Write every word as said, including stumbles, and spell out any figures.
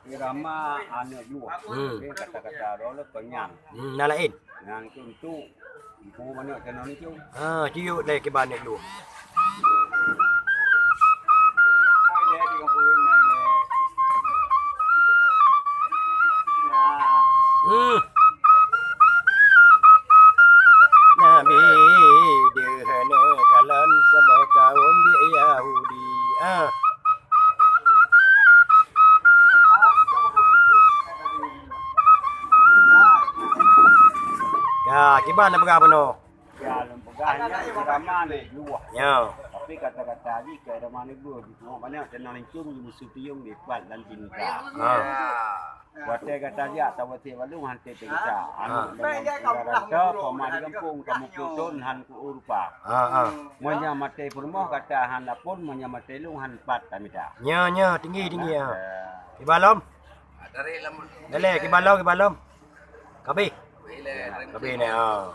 Irama aneuk dua. Hmm. Kata-kata droe le penyang. Hmm, na laén. Nyang tu untuk ibu manok kena nicung. Ha, ciuk lé kiban aneuk dua. Hmm. Nabi deuh hana kalon saboh kaum biek Yahudi. Ah. Ya, kiban na peugah bunoe. Ya, lôn peugah nyan ceramah lé luwah. Ya. Tapi kata-kata jih ka irama neubeuh, jiteurimong banyak, teunang lincung, jimusu piông, dipat dan cinta. Ha. Watèe gata jak, tawoe balueng, hana teuka. Ha. Aneuk lôn rantau, poma di gampông, kamoe peuthon, han ku rupa. Ha, ha. Meunyoe maté peurumoh, gata han lapon, meunyoe maté lôn, han pat tamita. Nya, nya, tinggi, tinggi, ha. Ya. Kiban lom? Daleh, kiban lom, kiban lom. Kabeh? Kabeh nè, ha.